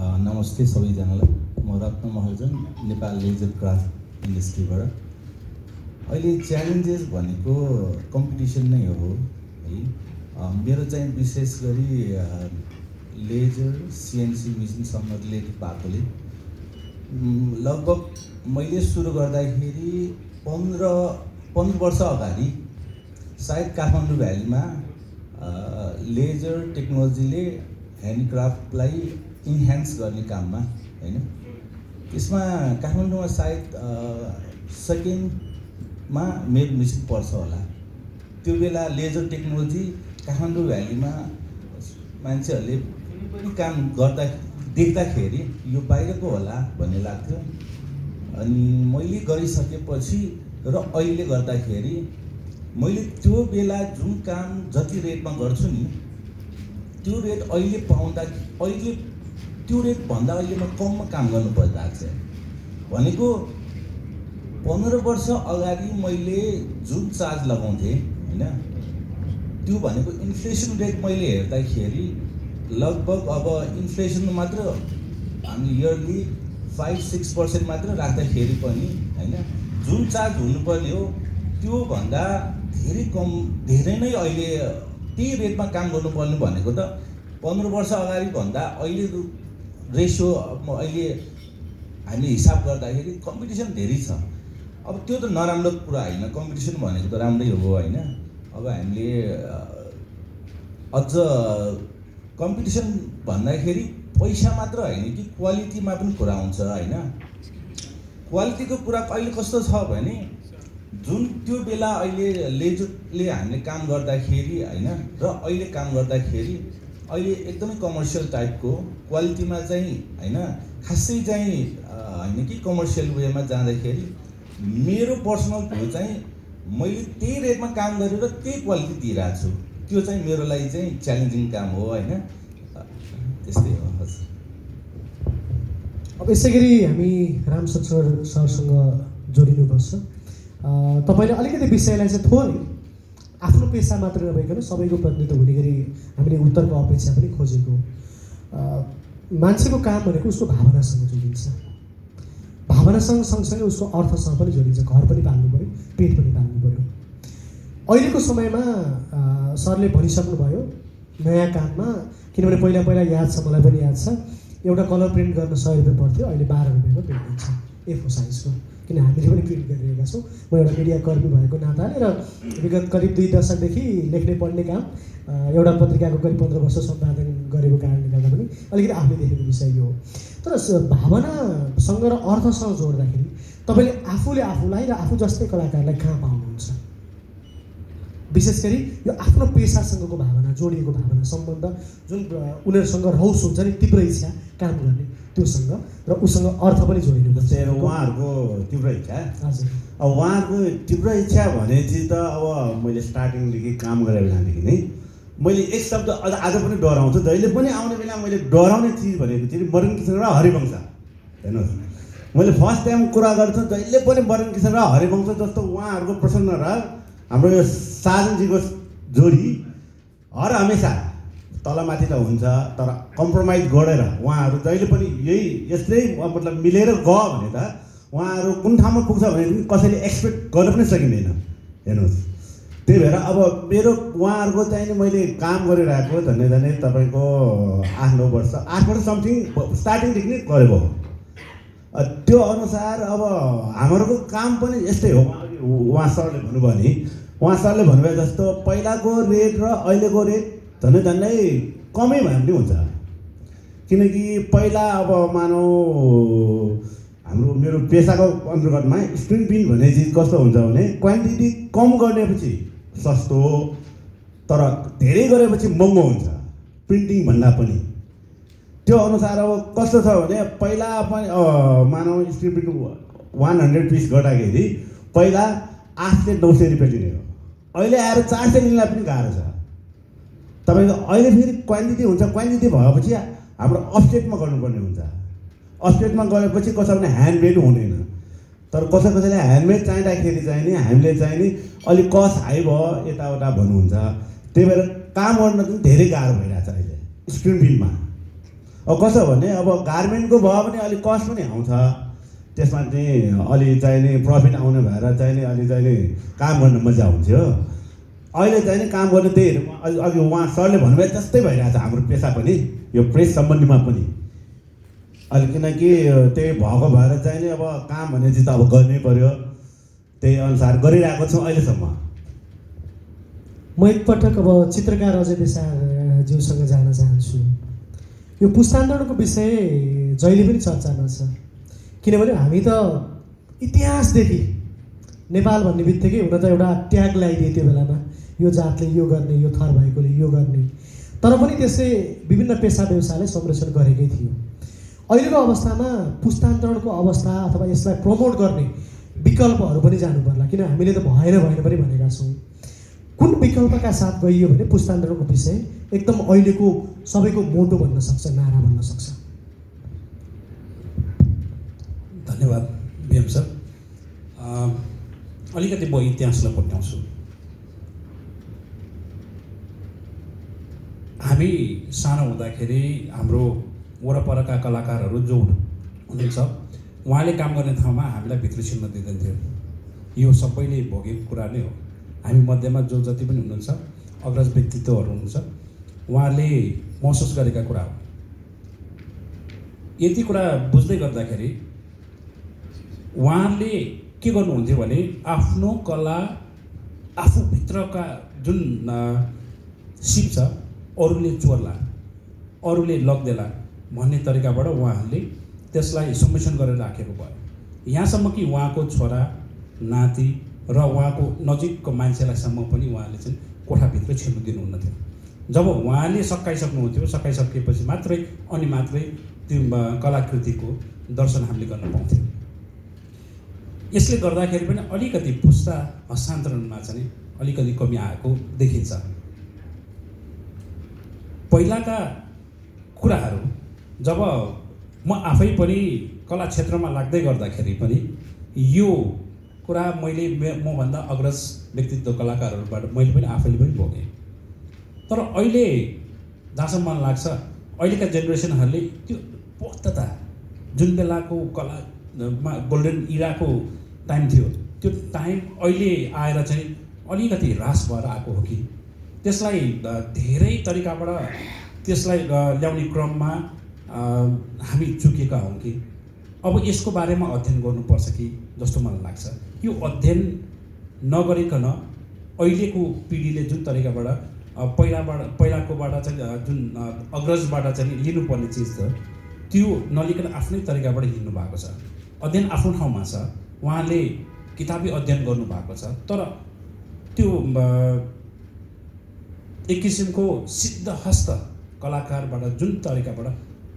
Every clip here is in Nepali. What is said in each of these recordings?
नमस्ते सबैजनालाई। म रत्न महर्जन, नेपाल लेजर क्राफ्ट इन्डस्ट्रीबाट। अहिले च्यालेन्जेस भनेको कम्पिटिसन नै हो है। मेरो चाहिँ विशेष गरी लेजर सिएनसी मेसिनसँग रिलेटेड भएकोले लगभग मैले सुरु गर्दाखेरि 15 वर्ष अगाडि सायद काठमाडौँ भ्यालीमा लेजर टेक्नोलोजीले ह्यान्डक्राफ्टलाई इन्हान्स गर्ने काममा हैन, त्यसमा काठमाडौँमा सायद सेकेन्डमा मेरो मेसिन पर्छ होला। त्यो बेला लेजर टेक्नोलोजी काठमाडौँ भ्यालीमा मान्छेहरूले कुनै काम गर्दा देख्दाखेरि यो बाहिरको होला भन्ने लाग्थ्यो। अनि मैले गरिसकेपछि र अहिले गर्दाखेरि मैले त्यो बेला जुन काम जति रेटमा गर्छु नि त्यो रेट अहिले पाउँदा अहिले त्यो रेट भन्दा अहिले म कममा काम गर्नु परिरहेको छ। भनेको 15 वर्ष अगाडि मैले जुन चार्ज लगाउँथेँ हैन, त्यो भनेको इन्फ्लेसन रेट मैले हेर्दाखेरि लगभग अब इन्फ्लेसन मात्र हामी इयरली 5-6% मात्र राख्दाखेरि पनि हैन, जुन चार्ज हुनुपर्ने हो त्यो भन्दा धेरै कम, धेरै नै अहिले त्यही रेटमा काम गर्नुपर्ने भनेको त 15 वर्ष अगाडि भन्दा अहिले रेसियो अहिले हामीले हिसाब गर्दाखेरि कम्पिटिसन धेरै छ। अब त्यो त नराम्रो कुरा होइन, कम्पिटिसन भनेको त राम्रै हो होइन। अब हामीले अझ कम्पिटिसन भन्दाखेरि पैसा मात्र होइन कि क्वालिटीमा पनि कुरा हुन्छ होइन। क्वालिटीको कुरा अहिले कस्तो छ भने जुन त्यो बेला अहिले लेजरले हामीले काम गर्दाखेरि होइन र अहिले काम गर्दाखेरि अहिले एकदमै कमर्सियल टाइपको क्वालिटीमा चाहिँ होइन, खासै चाहिँ होइन कि कमर्सियल वेमा जाँदाखेरि मेरो पर्सनल भ्यू चाहिँ मैले त्यही रेटमा काम गरेर त्यही क्वालिटी दिइरहेको छु। त्यो चाहिँ मेरो लागि चाहिँ च्यालेन्जिङ काम हो होइन। त्यस्तै हो। हजुर, अब यसै गरी हामी रामशंकर सरसँग जोडिनुपर्छ। तपाईँले अलिकति विषयलाई चाहिँ थोरै आफ्नो पेसा मात्र नभइकन सबैको प्रतिनिधित्व हुने गरी हामीले उत्तरको अपेक्षा पनि खोजेको। मान्छेको काम भनेको उसको भावनासँग जोडिन्छ, भावनासँग सँगसँगै उसको अर्थसँग पनि जोडिन्छ। घर पनि पाल्नु पऱ्यो, पेट पनि पाल्नु पऱ्यो। अहिलेको समयमा सरले भनिसक्नुभयो नयाँ काममा, किनभने पहिला पहिला याद छ, मलाई पनि याद छ, एउटा कलर प्रिन्ट गर्न 100 रुपियाँ पर्थ्यो, अहिले 12 रुपियाँमा प्रिन्ट हुन्छ A4 साइजको। किन हामीले पनि प्रिन्ट गरिरहेका छौँ। म एउटा मिडियाकर्मी भएको नाताले र विगत करिब 2 दशकदेखि लेख्ने पढ्ने काम एउटा पत्रिकाको करिब 15 वर्ष सम्पादन गरेको कारणले गर्दा पनि अलिकति आफूले देखेको विषय यो हो। तर भावनासँग र अर्थसँग जोड्दाखेरि तपाईँले आफूले आफूलाई र आफू जस्तै कलाकारलाई कहाँ पाउनुहुन्छ? विशेष गरी यो आफ्नो पेसासँगको भावना, जोडिएको भावना, सम्बन्ध जुन उनीहरूसँग रौस हुन्छ नि, तीव्र इच्छा काम गर्ने, त्योसँग र उसँग अर्थ पनि जोडिनुपर्छ। उहाँहरूको तीव्र इच्छा। हजुर, अब उहाँहरूको तीव्र इच्छा भनेपछि त अब मैले स्टार्टिङदेखि काम गरेर बेलादेखि नै मैले एक शब्द आज पनि डराउँछु। जहिले पनि आउने बेला मैले डराउने चिज भनेको चाहिँ मरण किशन र हरिवंश। हेर्नुहोस्, मैले फर्स्ट टाइम कुरा गर्छु, जहिले पनि मरण किशन र हरिवंश जस्तो उहाँहरूको प्रसन्न र हाम्रो यो साजनजीको जोडी हर हमेसा तलमाथि त हुन्छ, तर कम्प्रोमाइज गरेर उहाँहरू जहिले पनि यही यस्तै मतलब मिलेर गयो भने त उहाँहरू कुन ठाउँमा पुग्छ भने पनि कसैले एक्सपेक्ट गर्न पनि सकिँदैन। हेर्नुहोस्, त्यही भएर अब मेरो उहाँहरूको चाहिँ नि मैले काम गरिरहेको झन्डै तपाईँको 8-9 वर्ष 8 वर्ष समथिङ स्टार्टिङदेखि नै गरेको हो। त्यो अनुसार अब हाम्रो काम पनि यस्तै हो। उहाँ सरले भन्नुभयो नि, उहाँ सरले भन्नुभयो जस्तो पहिलाको रेट र अहिलेको रेट झन्डै कमै भए पनि हुन्छ। किनकि पहिला अब मानौ हाम्रो मेरो पेसाको अन्तर्गतमा स्क्रिन प्रिन्ट भन्ने चिज कस्तो हुन्छ भने क्वान्टिटी कम गरेपछि सस्तो, तर धेरै गरेपछि महँगो हुन्छ प्रिन्टिङ भन्दा पनि। त्यो अनुसार अब कस्तो छ भने पहिला पनि मानौ स्क्रिन प्रिन्ट 100 पिस गर्दाखेरि पहिला 800-900 रुपियाँ लिने हो, अहिले आएर 400 लिनलाई पनि गाह्रो छ तपाईँको। अहिले फेरि क्वान्टिटी हुन्छ, क्वान्टिटी भएपछि हाम्रो अपस्टेटमा गर्नुपर्ने हुन्छ। अपस्टेटमा गएपछि कसै पनि ह्यान्डमेड हुँदैन, तर कसैले ह्यान्डमेड चाहिँदाखेरि चाहिँ नि हामीले चाहिँ नि अलिक कस्ट हाई भयो यताउता भन्नुहुन्छ। त्यही भएर काम गर्न चाहिँ धेरै गाह्रो भइरहेछ अहिले स्क्रिन प्रिन्टमा। अब कस्तो भने अब गार्मेन्टको भयो भने अलिक कस्ट पनि आउँछ, त्यसमा चाहिँ अलि चाहिने प्रफिट आउने भएर चाहिने अलि चाहिने काम गर्न मजा हुन्थ्यो। अहिले चाहिँ नि काम गर्ने त्यही अघि उहाँ सरले भन्नुभयो जस्तै भइरहेको छ हाम्रो पेसा पनि, यो प्रेस सम्बन्धीमा पनि अहिले, किनकि त्यही भएको भएर चाहिँ नि अब काम भने चाहिँ त अब गर्नै पर्यो, त्यही अनुसार गरिरहेको छौँ अहिलेसम्म। म एकपटक अब चित्रकार अजय देसाईज्यूसँग जान चाहन्छु। यो पुस्तान्तरणको विषय जहिले पनि चर्चामा छ, किनभने हामी त इतिहासदेखि नेपाल भन्ने बित्तिकै हुन त एउटा ट्याग लगाइदिए त्यो बेलामा, यो जातले यो गर्ने, यो थर भएकोले यो गर्ने, तर पनि त्यसले विभिन्न पेसा व्यवसायलाई संरक्षण गरेकै थियो। अहिलेको अवस्थामा पुस्तान्तरणको अवस्था अथवा यसलाई प्रमोट गर्ने विकल्पहरू पनि जानु पर्ला, किन हामीले त भएन पनि भनेका छौँ। कुन विकल्पका साथ गइयो भने पुस्तान्तरणको विषय एकदम अहिलेको सबैको मोटो बन्न सक्छ, नारा बन्न सक्छ? धन्यवाद बिएम सर। अलिकति म इतिहासलाई पट्याउँछु। हामी सानो हुँदाखेरि हाम्रो वरपरका कलाकारहरू जो हुनुहुन्छ उहाँले काम गर्ने ठाउँमा हामीलाई भित्र छिर्न दिँदैनथ्यो। यो सबैले भोगेको कुरा नै हो। हामी मध्येमा जो जति पनि हुनुहुन्छ अग्रज व्यक्तित्वहरू हुनुहुन्छ उहाँले महसुस गरेका कुरा हो। यति कुरा बुझ्दै गर्दाखेरि उहाँले के गर्नुहुन्थ्यो भने आफ्नो कला आफूभित्रका जुन सिप छ अरूले चोर्ला, अरूले लग्देला भन्ने तरिकाबाट उहाँहरूले त्यसलाई संरक्षण गरेर राखेको भयो। यहाँसम्म कि उहाँको छोरा नाति र उहाँको नजिकको मान्छेलाईसम्म पनि उहाँले चाहिँ कोठाभित्र छिर्नु दिनुहुन्न थियो। जब उहाँले सकाइसक्नुहुन्थ्यो, सकाइसकेपछि मात्रै अनि मात्रै त्यो कलाकृतिको दर्शन हामीले गर्न पाउँथ्यौँ। यसले गर्दाखेरि पनि अलिकति पुस्ता हस्तान्तरणमा चाहिँ अलिकति कमी आएको देखिन्छ। पहिलाका कुराहरू जब म आफै पनि कला क्षेत्रमा लाग्दै गर्दाखेरि पनि यो कुरा मैले मभन्दा अग्रज व्यक्तित्व कलाकारहरूबाट मैले पनि आफैले पनि भोगेँ। तर अहिले जहाँसम्म मलाई लाग्छ अहिलेका जेनेरेसनहरूले त्यो पोख्तता जुन बेलाको कलामा गोल्डन इराको टाइम थियो त्यो टाइम अहिले आएर चाहिँ अलिकति ह्रास भएर आएको हो कि त्यसलाई धेरै तरिकाबाट त्यसलाई ल्याउने क्रममा हामी चुकेका हौँ कि अब यसको बारेमा अध्ययन गर्नुपर्छ कि जस्तो मलाई लाग्छ। यो अध्ययन नगरिकन अहिलेको पिँढीले जुन तरिकाबाट पहिलाकोबाट चाहिँ जुन अग्रजबाट चाहिँ लिनुपर्ने चिज छ त्यो नलिकन आफ्नै तरिकाबाट हिँड्नु भएको छ। अध्ययन आफ्नो ठाउँमा छ, उहाँले किताबी अध्ययन गर्नुभएको छ, तर त्यो एक किसिमको सिद्धहस्त कलाकारबाट जुन तरिकाबाट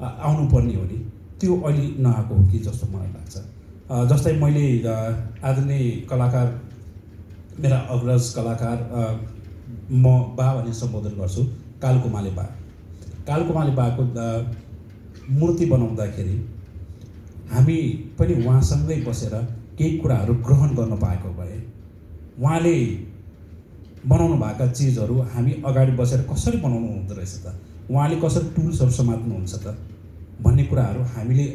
आउनुपर्ने हो नि त्यो अहिले नआएको हो कि जस्तो मलाई लाग्छ। जस्तै मैले आदरणीय कलाकार मेरा अग्रज कलाकार म बा भन्ने सम्बोधन गर्छु, कालकुमाले बा। कालकुमाले बाको मूर्ति बनाउँदाखेरि हामी पनि उहाँसँगै बसेर केही कुराहरू ग्रहण गर्न पाएको भए उहाँले बनाउनु भएका चिजहरू हामी अगाडि बसेर कसरी बनाउनु हुँदो रहेछ त, उहाँले कसरी टुल्सहरू समात्नुहुन्छ त भन्ने कुराहरू हामीले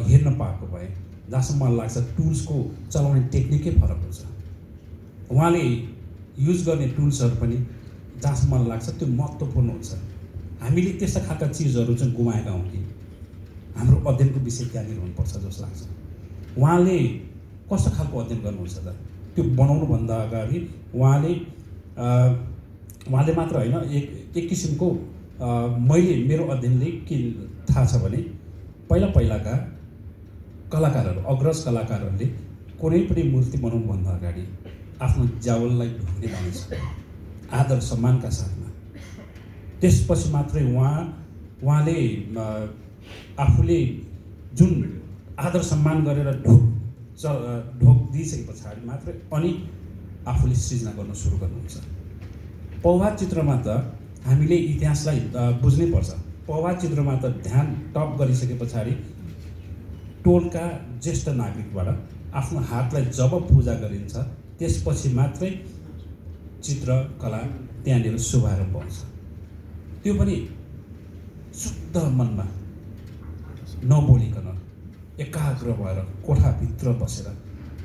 हेर्न पाएको भए जहाँसम्म मलाई लाग्छ टुल्सको चलाउने टेक्निकै फरक हुन्छ। उहाँले युज गर्ने टुल्सहरू पनि जहाँसम्म मलाई लाग्छ त्यो महत्त्वपूर्ण हुन्छ। हामीले त्यस्ता खालका चिजहरू चाहिँ गुमाएका हौँ कि हाम्रो अध्ययनको विषय त्यहाँनिर हुनुपर्छ जस्तो लाग्छ। उहाँले कस्तो खालको अध्ययन गर्नुहुन्छ त त्यो बनाउनुभन्दा अगाडि उहाँले मात्र होइन एक किसिमको मैले मेरो अध्ययनले के थाहा छ भने पहिलाका कलाकारहरू अग्रज कलाकारहरूले कुनै पनि मूर्ति बनाउनुभन्दा अगाडि आफ्नो ज्यावललाई ढुक्ने बानी छ आदर सम्मानका साथमा। त्यसपछि मात्रै उहाँले आफूले जुन आदर सम्मान गरेर ढोक दिइसके पछाडि मात्रै अनि आफूले सृजना गर्न सुरु गर्नुहुन्छ। पौभा चित्रमा त हामीले इतिहासलाई बुझ्नै पर्छ। पौभा चित्रमा त ध्यान टप गरिसके पछाडि टोलका ज्येष्ठ नागरिकबाट आफ्नो हातलाई जब पूजा गरिन्छ त्यसपछि मात्रै चित्रकला त्यहाँनिर शुभारम्भ हुन्छ। त्यो पनि शुद्ध मनमा नबोलिकन एकाग्र भएर कोठाभित्र बसेर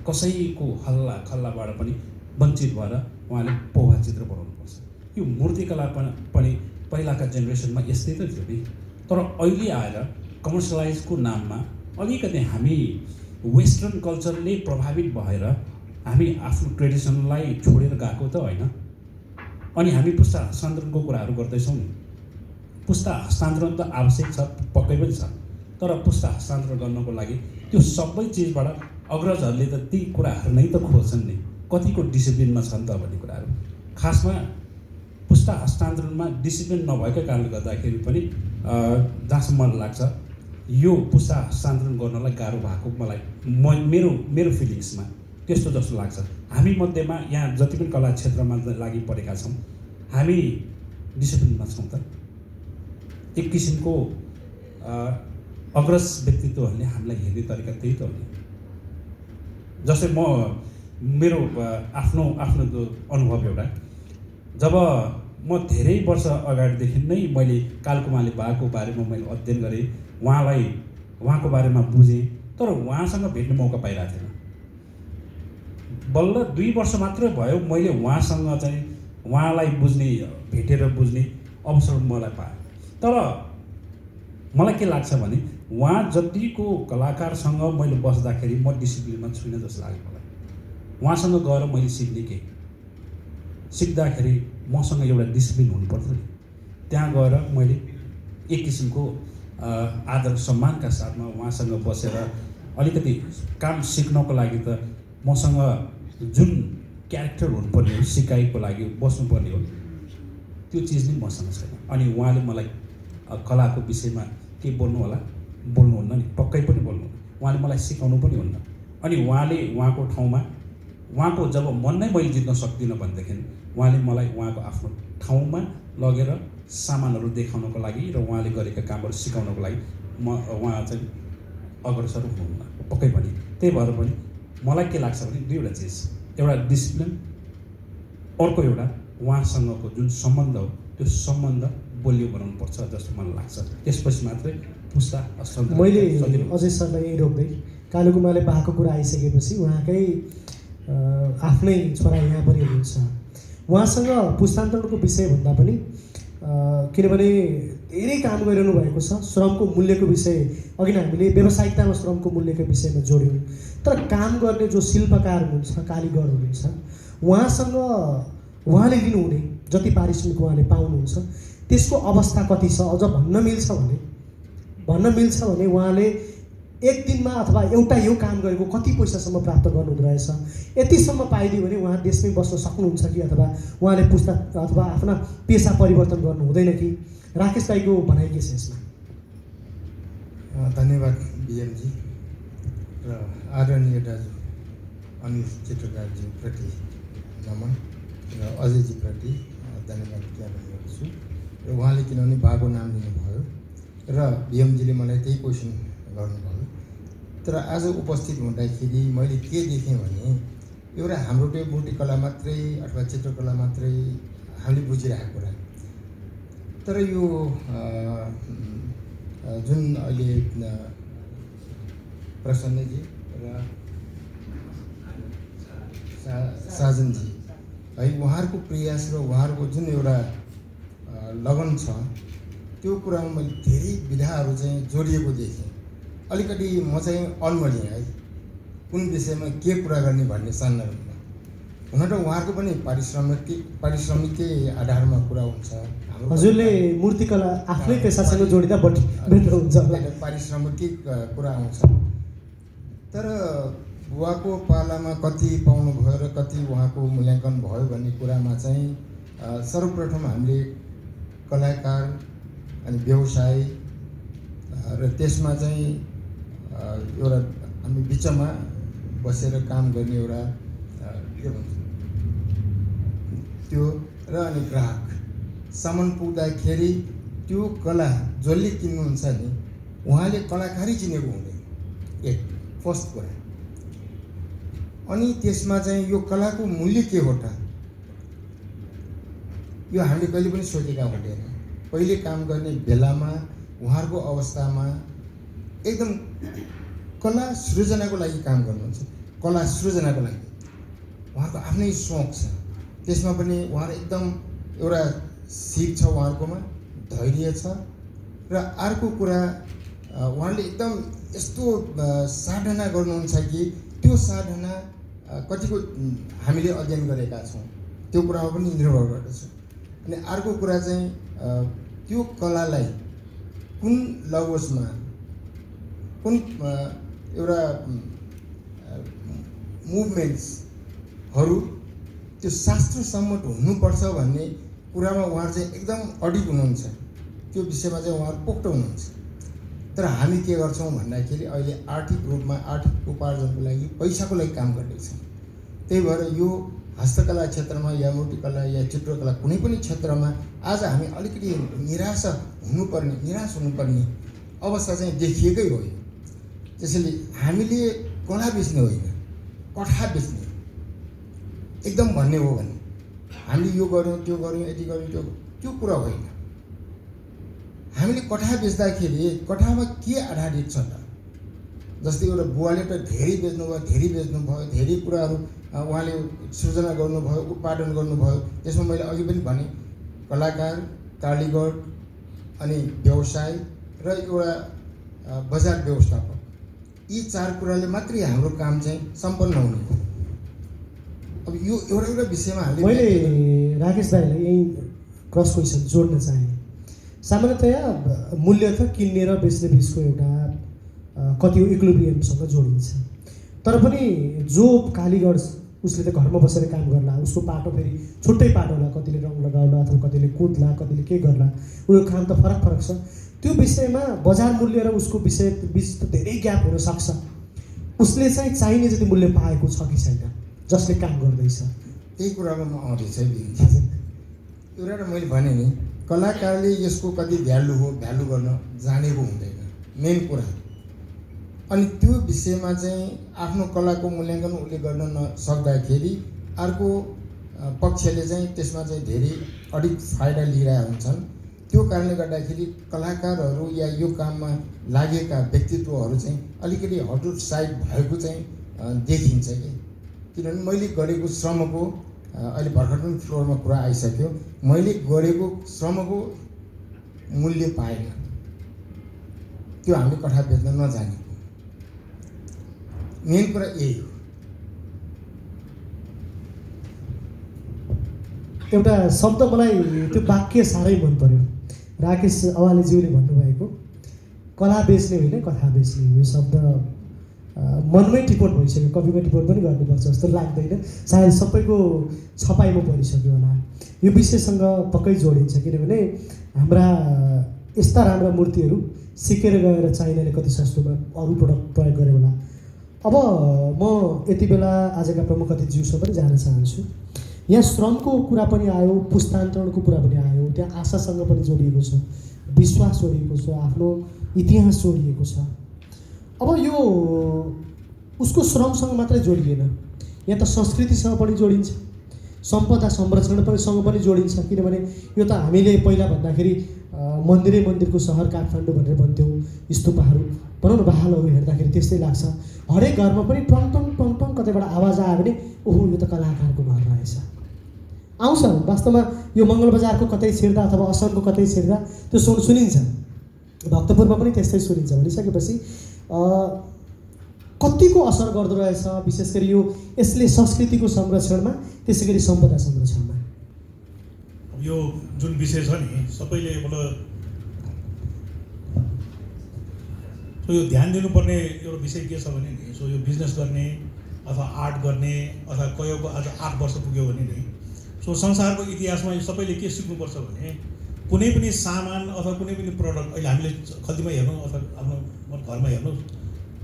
कसैको हल्ला खल्लाबाट पनि वञ्चित भएर उहाँले पोहा चित्र बनाउनुपर्छ। यो मूर्तिकला पनि पहिलाका जेनेरेसनमा यस्तै त थियो नि। तर अहिले आएर कमर्सियलाइजको नाममा अलिकति हामी वेस्टर्न कल्चरले प्रभावित भएर हामी आफ्नो ट्रेडिसनलाई छोडेर गएको त होइन। अनि हामी पुस्ता हस्तान्तरणको कुराहरू गर्दैछौँ नि। पुस्ता हस्तान्तरण त आवश्यक छ, पक्कै पनि छ। तर पुस्ता हस्तान्तरण गर्नको लागि त्यो सबै चिजबाट अग्रजहरूले त ती कुराहरू नै त खोज्छन् नि, कतिको डिसिप्लिनमा छन् त भन्ने कुराहरू। खासमा पुस्ता हस्तान्तरणमा डिसिप्लिन नभएकै कारणले गर्दाखेरि पनि जहाँसम्म मलाई लाग्छ यो पुस्ता हस्तान्तरण गर्नलाई गाह्रो भएको मलाई मेरो फिलिङ्समा त्यस्तो जस्तो लाग्छ। हामी मध्येमा यहाँ जति पनि कला क्षेत्रमा लागि परेका छौँ हामी डिसिप्लिनमा छौँ त। एक किसिमको अग्रज व्यक्तित्वहरूले हामीलाई हेर्ने तरिका त्यही त हो नि। जस्तै मेरो आफ्नो अनुभव एउटा, जब म धेरै वर्ष अगाडिदेखि नै मैले कालकुमाले बाको बारेमा मैले अध्ययन गरेँ, उहाँको बारेमा बुझेँ, तर उहाँसँग भेट्ने मौका पाइरहेको थिएन। बल्ल 2 वर्ष मात्रै भयो मैले उहाँलाई भेटेर बुझ्ने अवसर मलाई पाएँ। तर मलाई के लाग्छ भने उहाँ जतिको कलाकारसँग मैले बस्दाखेरि म डिसिप्लिनमा छुइनँ जस्तो लाग्यो मलाई। उहाँसँग गएर मैले सिक्दाखेरि मसँग एउटा डिसिप्लिन हुनुपर्थ्यो नि। त्यहाँ गएर मैले एक किसिमको आदर सम्मानका साथमा उहाँसँग बसेर अलिकति काम सिक्नको लागि त मसँग जुन क्यारेक्टर हुनुपर्ने हो, सिकाइको लागि बस्नुपर्ने हो, त्यो चिज नै मसँग छैन। अनि उहाँले मलाई कलाको विषयमा के बोल्नुहुन्न नि, पक्कै पनि बोल्नुहुन्न। उहाँले मलाई सिकाउनु पनि हुन्न। अनि उहाँले उहाँको ठाउँमा उहाँको जब मन नै मैले जित्न सक्दिनँ भनेदेखि उहाँले मलाई उहाँको आफ्नो ठाउँमा लगेर सामानहरू देखाउनको लागि र उहाँले गरेका कामहरू सिकाउनको लागि उहाँ चाहिँ अग्रसर हुनुहुन्न पक्कै पनि। त्यही भएर पनि मलाई के लाग्छ भने दुईवटा चिज, एउटा डिसिप्लिन, अर्को एउटा उहाँसँगको जुन सम्बन्ध हो त्यो सम्बन्ध बलियो बनाउनुपर्छ जस्तो मलाई लाग्छ। त्यसपछि मात्रै पुस्ता हस्तान्तरण। मैले अजय सरलाई यही रोक्दै कालुकुमाले बाको कुरा आइसकेपछि उहाँकै आफ्नै छोरा यहाँ पनि हुनुहुन्छ। उहाँसँग पुस्तान्तरणको विषय भन्दा पनि किनभने धेरै काम गरिरहनु भएको छ। श्रमको मूल्यको विषय अघि नै हामीले व्यावसायिकतामा श्रमको मूल्यको विषयमा जोड्यौँ। तर काम गर्ने जो शिल्पकार हुनुहुन्छ, कारिगर हुनुहुन्छ, उहाँले लिनुहुने जति पारिश्रमिक उहाँले पाउनुहुन्छ त्यसको अवस्था कति छ अझ भन्न मिल्छ भने उहाँले एक दिनमा अथवा एउटा यो काम गरेको कति पैसासम्म प्राप्त गर्नुहुँदो रहेछ, यतिसम्म पाइदियो भने उहाँ देशमै बस्न सक्नुहुन्छ कि अथवा उहाँले पुस्ता अथवा आफ्ना पेसा परिवर्तन गर्नु हुँदैन कि? राकेश दाईको भनाइ के छ यसमा? धन्यवाद बिएमजी र आदरणीय दाजु अनिल चित्रकारज्यूप्रति नमन र अजयजीप्रति धन्यवाद ज्ञापन गर्छु। र उहाँले किनभने बाको नाम लिनुभयो र बिएमजीले मलाई त्यही क्वेसन गर्नुभयो। तर आज उपस्थित हुँदाखेरि मैले के देखेँ भने एउटा हाम्रो त्यो मूर्तिकला मात्रै अथवा चित्रकला मात्रै हामीले बुझिरहेको कुरा, तर यो जुन अहिले प्रसन्नजी र साजनजी है उहाँहरूको प्रयास र उहाँहरूको जुन एउटा लगन छ त्यो कुरामा मैले धेरै विधाहरू चाहिँ जोडिएको देखेँ। अलिकति म चाहिँ अल्मलिएँ है कुन विषयमा के कुरा गर्ने भन्ने सन्दर्भमा। हुन त उहाँहरूको पनि पारिश्रमिकै आधारमा कुरा हुन्छ। हजुरले मूर्तिकला आफ्नै पेसासँग जोडिँदा बेटर हुन्छ, पारिश्रमिकै कुरा आउँछ। तर बुवाको पालामा कति पाउनु भयो र कति उहाँको मूल्याङ्कन भयो भन्ने कुरामा चाहिँ सर्वप्रथम हामीले कलाकार अनि व्यवसाय र त्यसमा चाहिँ एउटा हामी बिचमा बसेर काम गर्ने एउटा के भन्छ त्यो र अनि ग्राहक सामान पुग्दाखेरि त्यो कला जसले किन्नुहुन्छ नि उहाँले कलाकारी चिनेको हुँदैन, एक फर्स्ट कुरा। अनि त्यसमा चाहिँ यो कलाको मूल्य के हो त यो हामीले कहिले पनि सोचेका हुँदैन। पहिले काम गर्ने बेलामा उहाँहरूको अवस्थामा एकदम कला सृजनाको लागि काम गर्नुहुन्छ, कला सृजनाको लागि उहाँको आफ्नै सोच छ। त्यसमा पनि उहाँहरू एकदम एउटा सिप छ उहाँहरूकोमा, धैर्य छ। र अर्को कुरा उहाँले एकदम यस्तो साधना गर्नुहुन्छ कि त्यो साधना कतिको हामीले अध्ययन गरेका छौँ, त्यो कुरामा पनि निर्भर गर्दछ। अनि अर्को कुरा चाहिँ त्यो कलालाई कुन लवजमा, कुन एउटा मुभमेन्ट्सहरू त्यो शास्त्रसम्मत हुनुपर्छ भन्ने कुरामा उहाँहरू चाहिँ एकदम अडिग हुनुहुन्छ। त्यो विषयमा चाहिँ उहाँहरू पोख्त हुनुहुन्छ। तर हामी के गर्छौँ भन्दाखेरि अहिले आर्थिक रूपमा आर्थिक उपार्जनको लागि पैसाको लागि काम गर्दैछौँ। त्यही भएर यो हस्तकला क्षेत्रमा या मूर्तिकला या चित्रकला कुनै पनि क्षेत्रमा आज हामी अलिकति निराश हुनुपर्ने अवस्था चाहिँ देखिएकै हो। त्यसैले हामीले कला बेच्ने होइन, कथा बेच्ने एकदम भन्ने हो भने हामीले यो गऱ्यौँ त्यो गऱ्यौँ यति गऱ्यौँ त्यो कुरा होइन। हामीले कथा बेच्दाखेरि कथामा के आधारित छ त? जस्तै एउटा बुवाले त धेरै बेच्नुभयो, धेरै कुराहरू उहाँले सृजना गर्नुभयो, उत्पादन गर्नुभयो। त्यसमा मैले अघि पनि भने कलाकार, कालीगढ अनि व्यवसाय र एउटा बजार व्यवस्थापक, यी 4 कुराले मात्रै हाम्रो काम चाहिँ सम्पन्न हुने हो। अब यो एउटा विषयमा मैले राकेश दाईलाई यही क्रस क्वेसन जोड्न चाहेँ। सामान्यतया मूल्य त किन्ने र बेच्ने बिचको एउटा कति इक्विलिब्रियमसँग जोडिन्छ। तर पनि जो कालीगढ उसले त घरमा बसेर काम गर्ला, उसको पाटो फेरि छुट्टै पाटो होला, कतिले रङ लगाउला अथवा कतिले कुद्ला, कतिले के गर्ला, उयो काम त फरक छ। त्यो विषयमा बजार मूल्य र उसको विषय बिच त धेरै ग्याप हुनसक्छ। उसले चाहिँ चाहिने जति मूल्य पाएको छ कि छैन जसले काम गर्दैछ, त्यही कुरामा म आउँदैछ। एउटा मैले भने नि, कलाकारले यसको कति भ्यालु हो भ्यालु गर्न जानेको हुँदैन, मेन कुरा। अनि त्यो विषयमा चाहिँ आफ्नो कलाको मूल्याङ्कन उसले गर्न नसक्दाखेरि अर्को पक्षले चाहिँ त्यसमा चाहिँ धेरै अडिक फाइदा लिइरहेका हुन्छन्। त्यो कारणले गर्दाखेरि कलाकारहरू या यो काममा लागेका व्यक्तित्वहरू चाहिँ अलिकति हतोत्साहित भएको चाहिँ देखिन्छ कि। किनभने मैले गरेको श्रमको अहिले भर्खर पनि फ्लोरमा कुरा आइसक्यो, मैले गरेको श्रमको मूल्य पाएन। त्यो हामी कथा बेच्न नजानेको मेन कुरा यही हो। एउटा शब्द मलाई त्यो वाक्य साह्रै मन पर्यो, राकेश अवालेज्यूले भन्नुभएको, कला बेच्ने होइन कथा बेच्ने हो। यो शब्द मनमै टिपोट भइसक्यो, कपीमा टिपोट पनि गर्नुपर्छ जस्तो लाग्दैन। सायद सबैको छपाइमा परिसक्यो होला। यो विषयसँग पक्कै जोडिन्छ, किनभने हाम्रा यस्ता राम्रा मूर्तिहरू सिकेर गएर चाइनाले कति सस्तोमा अरू प्रडक्ट प्रयोग गरे होला। अब म यति बेला आजका प्रमुख अतिथिज्यूसँग पनि जान चाहन्छु। यहाँ श्रमको कुरा पनि आयो, पुस्तान्तरणको कुरा पनि आयो, त्यहाँ आशासँग पनि जोडिएको छ, विश्वास जोडिएको छ, आफ्नो इतिहास जोडिएको छ। अब यो उसको श्रमसँग मात्रै जोडिएन, यहाँ त संस्कृतिसँग पनि जोडिन्छ, सम्पदा संरक्षण पनि जोडिन्छ। किनभने यो त हामीले पहिला भन्दाखेरि मन्दिरको सहर काठमाडौँ भनेर भन्थ्यौँ। स्तूपहरू भनौँ न, बहालहरू हेर्दाखेरि त्यस्तै लाग्छ। हरेक घरमा पनि टङ टङ टङ टङ कतैबाट आवाज आयो भने ओहो यो त कलाकारको घर रहेछ आउँछ। वास्तवमा यो मङ्गलबजारको कतै छिर्दा अथवा असरको कतै छिर्दा त्यो सुनिन्छ, भक्तपुरमा पनि त्यस्तै सुनिन्छ। भनिसकेपछि कतिको असर गर्दो रहेछ, विशेष गरी यसले संस्कृतिको संरक्षणमा, त्यसै गरी सम्पदा संरक्षणमा। यो जुन विषय छ नि, सबैले यो ध्यान दिनुपर्ने एउटा विषय के छ भने नि, यो बिजनेस गर्ने अथवा आर्ट गर्ने अथवा कयोको आज 8 वर्ष पुग्यो भने नि, संसारको इतिहासमा यो सबैले के सिक्नुपर्छ भने, कुनै पनि सामान अथवा कुनै पनि प्रडक्ट, अहिले हामीले खल्तीमा हेर्नु अथवा आफ्नो घरमा हेर्नु,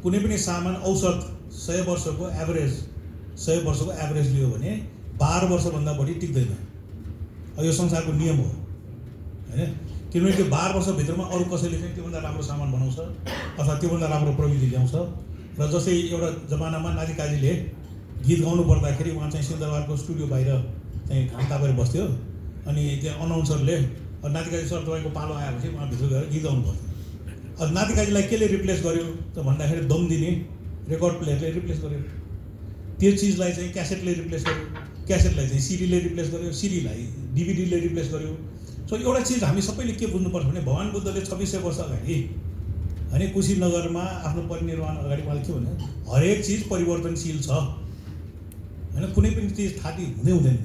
कुनै पनि सामान औसत 100 वर्षको एभरेज लियो भने 12 वर्षभन्दा बढी टिक्दैन। यो संसारको नियम हो होइन। किनभने त्यो 12 वर्षभित्रमा अरू कसैले चाहिँ त्योभन्दा राम्रो सामान बनाउँछ अथवा त्योभन्दा राम्रो प्रविधि ल्याउँछ। र जस्तै एउटा जमानामा नातिकाजीले गीत गाउनु पर्दाखेरि उहाँ चाहिँ सिंहदरबारको स्टुडियो बाहिर चाहिँ घाम तापेर बस्थ्यो। अनि त्यहाँ अनाउन्सरले नातिकाजी सर तपाईँको पालो आएपछि उहाँ भित्र गएर गीत गाउनु पर्थ्यो। अब नातिकाजीलाई केले रिप्लेस गर्यो त भन्दाखेरि दम दिने रेकर्ड प्लेयरले रिप्लेस गर्यो, त्यो चिजलाई चाहिँ क्यासेटले रिप्लेस गर्यो, क्यासेटलाई चाहिँ सिडीले रिप्लेस गर्यो, सिडीलाई डिभिडीले रिप्लेस गर्यो। सो एउटा चिज हामी सबैले के बुझ्नुपर्छ भने भगवान् बुद्धले 2600 वर्ष अगाडि होइन कुशीनगरमा आफ्नो परिनिर्वाण अगाडि उहाँले के भन्यो, हरेक चिज परिवर्तनशील छ होइन, कुनै पनि चिज थाती हुँदैन।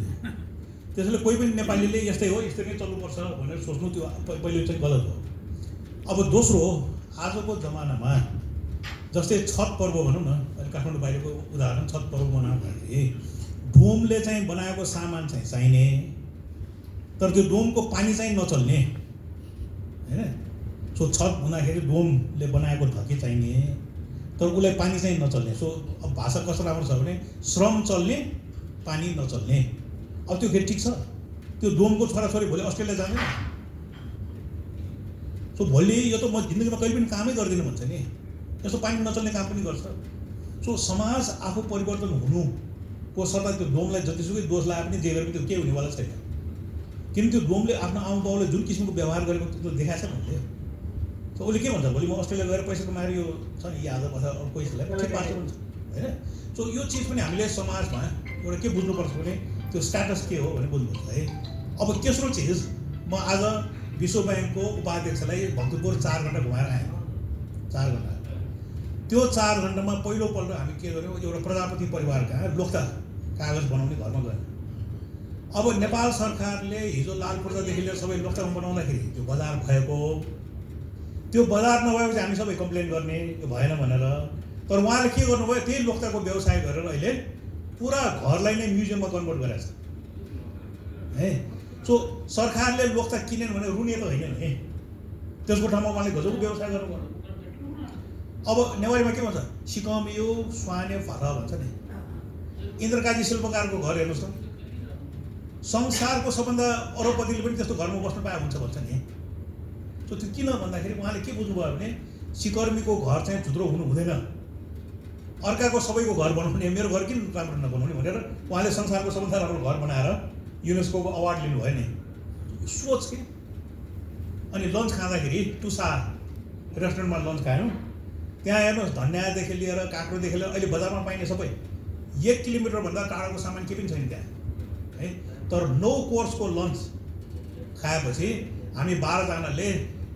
त्यसैले कोही पनि नेपालीले यस्तै हो यस्तै नै चल्नुपर्छ भनेर सोच्नु त्यो पहिले चाहिँ गलत हो। अब दोस्रो, आजको जमानामा जस्तै छठ पर्व भनौँ न, अहिले काठमाडौँ बाहिरको उदाहरण छठ पर्व मनाउँदाखेरि डोमले चाहिँ बनाएको सामान चाहिँ चाहिने, तर त्यो डोमको पानी चाहिँ नचल्ने होइन। सो छठ हुँदाखेरि डोमले बनाएको ढकी चाहिने, तर उसलाई पानी चाहिँ नचल्ने। सो अब भाषा कस्तो राम्रो छ भने श्रम चल्ने पानी नचल्ने। अब त्यो फेरि ठिक छ, त्यो डोमको छोराछोरी भोलि अस्ट्रेलिया जाने, सो भोलि यो त म जिन्दगीमा कहिले पनि कामै गर्दिनँ भन्छ नि, यस्तो पानी नचल्ने काम पनि गर्छ। सो समाज आफू परिवर्तन हुनुको सट्टा त्यो डोमलाई जतिसुकै दोष लगाए पनि जे गरे पनि त्यो केही हुनेवाला छैन। किन त्यो डोमले आफ्नो आमा बाउले जुन किसिमको व्यवहार गरेको त्यो देखाएको छ भने त उसले के भन्छ, भोलि म अस्ट्रेलिया गएर पैसा कमाएर यो छ नि आज बस्दा अरू पैसालाई पछि पार्छ भन्छ होइन। सो यो चिज पनि हामीले समाजमा एउटा के बुझ्नुपर्छ भने त्यो स्ट्याटस के हो भने बुझ्नुपर्छ है। अब तेस्रो चिज, म आज विश्व ब्याङ्कको उपाध्यक्षलाई भक्तपुर 4 घन्टा घुमाएर आएँ, 4 घन्टा। त्यो 4 घन्टामा पहिलोपल्ट हामी के गर्यौँ, एउटा प्रजापति परिवारका लोक्ता कागज बनाउने घरमा गयौँ। अब नेपाल सरकारले हिजो लाल पूर्जादेखि लिएर सबै लोक्तामा बनाउँदाखेरि त्यो बजार भएको, त्यो बजार नभएपछि हामी सबै कम्प्लेन गर्ने त्यो भएन भनेर, तर उहाँले के गर्नुभयो, त्यही लोक्ताको व्यवसाय गरेर अहिले पुरा घरलाई नै म्युजियममा कन्भर्ट गरेको छ है। सो सरकारले लोक्ता किनेन भने रुने त होइन नि, त्यसको ठाउँमा उहाँले गजबको व्यवसाय गर्नुभयो। अब नेवारीमा के भन्छ, सिकमियो स्वाने फर भन्छ नि। इन्द्रकाजी शिल्पकारको घर हेर्नुहोस् त, संसारको सबभन्दा अरबपतिले पनि त्यस्तो घरमा बस्नु पाए हुन्छ भन्छ नि। सो त्यो किन भन्दाखेरि उहाँले के बुझ्नुभयो भने सिकर्मीको घर चाहिँ झुत्रो हुनु हुँदैन, अर्काको सबैको घर बनाउने, मेरो घर किन राम्रो नबनाउने भनेर उहाँले संसारको सबभन्दा राम्रो घर बनाएर युनेस्कोको अवार्ड लिनुभयो नि। सोच के। अनि लन्च खाँदाखेरि टुसा रेस्टुरेन्टमा लन्च खायौँ, त्यहाँ हेर्नुहोस् धनियाँदेखि लिएर काँक्रोदेखि लिएर अहिले बजारमा पाइने सबै 1 किलोमिटरभन्दा टाढाको सामान केही पनि छैन त्यहाँ है। तर 9 कोर्सको लन्च खाएपछि हामी 12 जनाले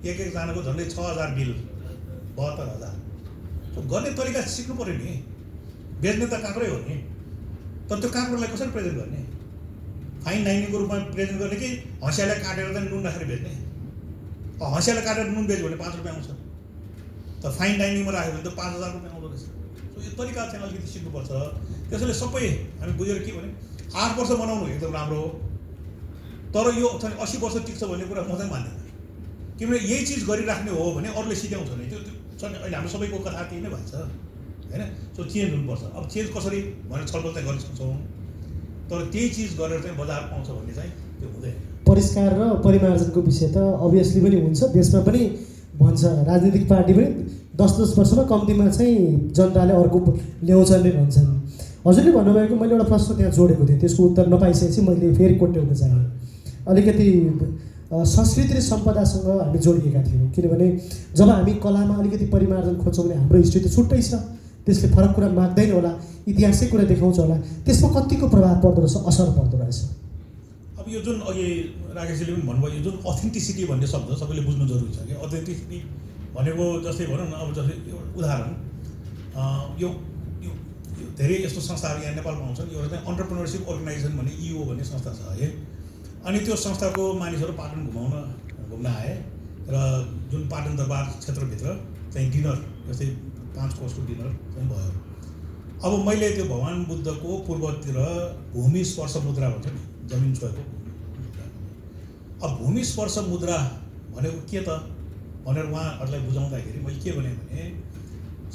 एक जनाको झन्डै 6000 बिल, 72000। गर्ने तरिका सिक्नु पऱ्यो नि। बेच्ने त काँक्रै हो नि, तर त्यो काँक्रोलाई कसरी प्रेजेन्ट गर्ने, फाइन डाइनिङको रूपमा प्रेजेन्ट गर्ने कि हँसियालाई काटेर चाहिँ नुन राखेर बेच्ने। हँसियालाई काटेर नुन बेच्यो भने 5 रुपियाँ आउँछ, तर फाइन डाइनिङमा राख्यो भने त 5000 रुपियाँ आउँदो रहेछ। सो यो तरिका चाहिँ अलिकति सिक्नुपर्छ। त्यसैले सबै हामी बुझेर के भने 8 वर्ष बनाउनु एकदम राम्रो हो, तर यो 80 वर्ष टिक्छ भन्ने कुरा म चाहिँ मान्दैन। किनभने यही चिज गरिराख्ने हो भने अरूले सिध्याउँछ नि, त्यो अहिले हाम्रो सबैको कथा त्यही नै भएको छ होइन। सो चेन्ज हुनुपर्छ। अब चेन्ज कसरी भनेर छलफल चाहिँ गर्न सक्छौँ, तर त्यही चिज गरेर चाहिँ बजार पाउँछ भन्ने चाहिँ त्यो हुँदैन। परिष्कार र परिमार्जनको विषय त अभियसली पनि हुन्छ, देशमा पनि भन्छ राजनीतिक पार्टी पनि 10-10 वर्षमा कम्तीमा चाहिँ जनताले अर्को ल्याउँछन् नै भन्छन्। हजुरले भन्नुभएको मैले एउटा प्रश्न त्यहाँ जोडेको थिएँ, त्यसको उत्तर नपाइसकेपछि मैले फेरि कोट्याउन चाहेँ। अलिकति संस्कृति र सम्पदासँग हामी जोडिएका थियौँ, किनभने जब हामी कलामा अलिकति परिमार्जन खोज्छौँ भने हाम्रो हिस्ट्री त छुट्टै छ, त्यसले फरक कुरा माग्दैन होला, इतिहासकै कुरा देखाउँछ होला, त्यसमा कतिको प्रभाव पर्दो रहेछ, असर पर्दो रहेछ। अब यो जुन अघि राकेशजीले पनि भन्नुभयो, यो जुन अथेन्टिसिटी भन्ने शब्द सबैले बुझ्नु जरुरी छ कि अथेन्टिसिटी भनेको जस्तै भनौँ न, अब जस्तै उदाहरण यो धेरै यस्तो संस्थाहरू यहाँ नेपालमा आउँछन्। एउटा चाहिँ अन्टरप्रेन्योरसिप अर्गनाइजेसन भन्ने इओ भन्ने संस्था छ है। अनि त्यो संस्थाको मानिसहरू पाटन घुम्न आए र जुन पाटन दरबार क्षेत्रभित्र चाहिँ डिनर जस्तै 5 कोर्सको डिनर चाहिँ भयो। अब मैले त्यो भगवान् बुद्धको पूर्वतिर भूमि स्पर्श मुद्रा भन्छ नि, जमिन छोएको। अब भूमि स्पर्श मुद्रा भनेको के त भनेर उहाँहरूलाई बुझाउँदाखेरि मैले के भने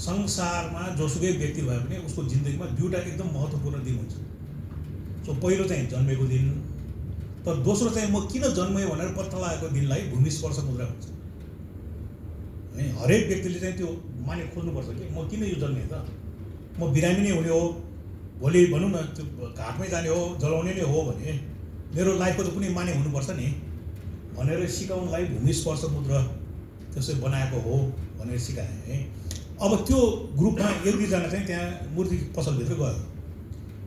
संसारमा जोसुकै व्यक्ति भए पनि उसको जिन्दगीमा 2टा एकदम महत्त्वपूर्ण दिन हुन्छ। सो पहिलो चाहिँ जन्मेको दिन, तर दोस्रो चाहिँ म किन जन्मेँ भनेर पत्ता लागेको दिनलाई भूमि स्पर्श मुद्रा भन्छ है। हरेक व्यक्तिले चाहिँ त्यो माने खोज्नुपर्छ कि म किन यो जन्मेँ त, म बिरामी नै हुने हो, भोलि भनौँ न त्यो घाटमै जाने हो, जलाउने नै हो भने मेरो लाइफको त कुनै माने हुनुपर्छ नि भनेर सिकाउनलाई भूमि स्पर्श मुद्रा त्यसै बनाएको हो भनेर सिकाएँ है। अब त्यो ग्रुपमा एक दुईजना चाहिँ त्यहाँ मूर्ति पसलभित्र गयो।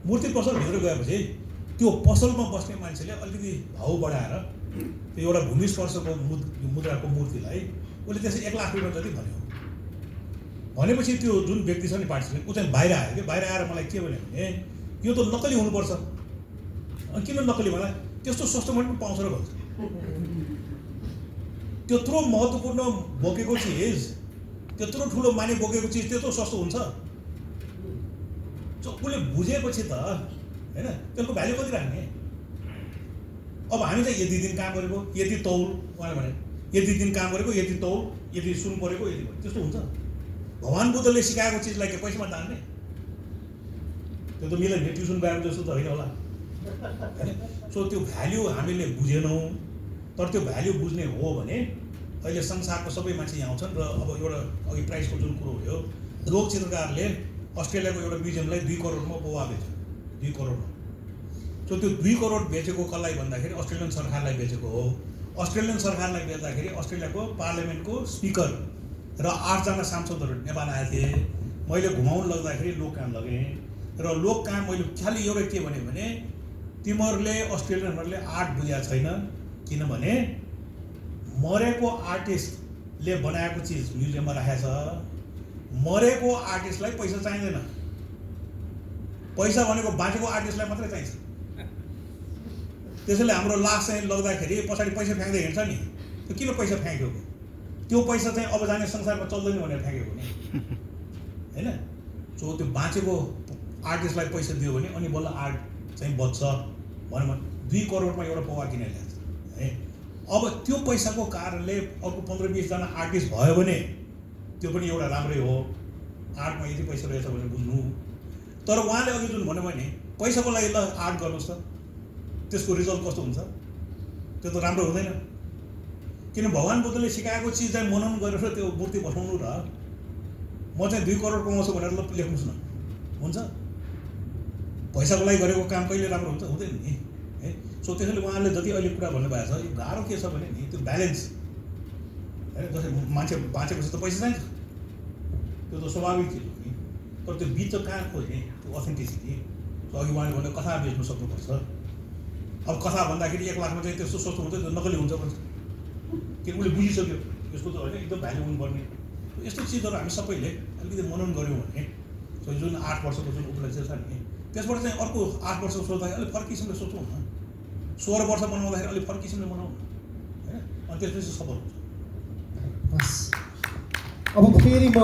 मूर्ति पसलभित्र गएपछि त्यो पसलमा बस्ने मान्छेले अलिकति भाउ बढाएर त्यो एउटा भूमि स्पर्शको मुद्राको मूर्तिलाई उसले त्यसै 1 लाख रुपियाँ जति भन्यो। भनेपछि त्यो जुन व्यक्ति छ नि पार्टिसिपेन्ट ऊ चाहिँ बाहिर आयो कि बाहिर आएर मलाई के भन्यो भने यो त नक्कली हुनुपर्छ। किन नक्कली भन्दा त्यस्तो सस्तोमा पनि पाउँछ र भन्छ। त्यत्रो महत्त्वपूर्ण बोकेको चिज, त्यत्रो ठुलो माने बोकेको चिज त्यत्रो सस्तो हुन्छ? उसले बुझेपछि त होइन त्यसको भ्याल्यु कति राख्ने? अब हामी चाहिँ यति दिन काम गरेको, यति तौल, उहाँले भने यति दिन काम गरेको, यति तौल, यति सुन परेको, यति त्यस्तो हुन्छ? भगवान् बुद्धले सिकाएको चिजलाई के पैसामा तान्ने? त्यो त मिलेन, ट्युसन गएको जस्तो त होइन होला हैन। सो त्यो भ्याल्यु हामीले बुझेनौँ। तर त्यो भ्याल्यु बुझ्ने हो भने अहिले संसारको सबै मान्छे यहाँ आउँछन्। र अब एउटा अघि प्राइसको जुन कुरो हो, लोक चित्रकारले अस्ट्रेलियाको एउटा म्युजियमलाई 2 करोडमा पोवा बेच्यो, 2 करोडमा। सो त्यो 2 करोड बेचेको कसलाई भन्दाखेरि अस्ट्रेलियन सरकारलाई बेचेको हो। अस्ट्रेलियन सरकारलाई बेच्दाखेरि अस्ट्रेलियाको पार्लियामेन्टको स्पिकर र 8 जना सांसदहरू नेपाल आए थिए। मैले घुमाउन लग्दाखेरि लोककान लगेँ र लोककान मैले खालि एउटा के भने तिमीहरूले अस्ट्रेलियनहरूले आर्ट बुझेको छैन, किनभने मरेको आर्टिस्टले बनाएको चिज म्युजियममा राखेको छ। मरेको आर्टिस्टलाई पैसा चाहिँदैन, पैसा भनेको बाँचेको आर्टिस्टलाई मात्रै चाहिन्छ। त्यसैले हाम्रो लास चाहिँ लग्दाखेरि पछाडि पैसा फ्याँक्दै हिँड्छ नि, त्यो किन पैसा फ्याँक्यो? त्यो पैसा चाहिँ अब जाने संसारमा चल्दैन भनेर फ्याँकेको नि होइन। सो त्यो बाँचेको आर्टिस्टलाई पैसा दियो भने अनि बल्ल आर्ट चाहिँ बच्छ भनौँ। 2 करोडमा एउटा पौवा किनेर ल्यान्छ है। अब त्यो पैसाको कारणले अर्को 15-20 जना आर्टिस्ट भयो भने त्यो पनि एउटा राम्रै हो। आर्टमा यति पैसा रहेछ भने बुझ्नु। तर उहाँले अघि जुन भन्यो भने पैसाको लागि ल आर्ट गर्नुहोस् त, त्यसको रिजल्ट कस्तो हुन्छ? त्यो त राम्रो हुँदैन। किन भगवान् बुद्धले सिकाएको चिज चाहिँ मनन गरेर त्यो मूर्ति बनाउनु र म चाहिँ 2 करोड कमाउँछु भनेर ल लेख्नुहोस् न, हुन्छ? पैसाको लागि गरेको काम कहिले राम्रो हुन्छ? हुँदैन नि है। सो त्यसैले उहाँले जति अहिले कुरा भन्नुभएको छ, यो गाह्रो के छ भने नि त्यो ब्यालेन्स होइन। जस्तै मान्छे बाँचेपछि त पैसा चाहिन्छ, त्यो त स्वाभाविक चिज हो नि। तर त्यो बिच कहाँ खोज्ने त्यो अथेन्टिसिटी? अघि उहाँले भन्दा कथा बेच्नु सक्नुपर्छ। अब कथा भन्दाखेरि 1 लाखमा चाहिँ त्यस्तो सस्तो हुन्छ, त्यो नकली हुन्छ भन्छ। किन उसले बुझिसक्यो यसको त होइन, एकदम भ्याल्यु हुनुपर्ने। यस्तो चिजहरू हामी सबैले अलिकति मनन गऱ्यौँ भने जुन 8 वर्षको जुन उपलब्धि छ नि, त्यसबाट चाहिँ अर्को 8 वर्ष सोच्दाखेरि अलिक फरक किसिमले सोचौँ न। 16 वर्ष बनाउँदाखेरि अलिक फरक किसिमले बनाउँ होइन। अनि त्यसपछि सफल हुन्छ। अब फेरि म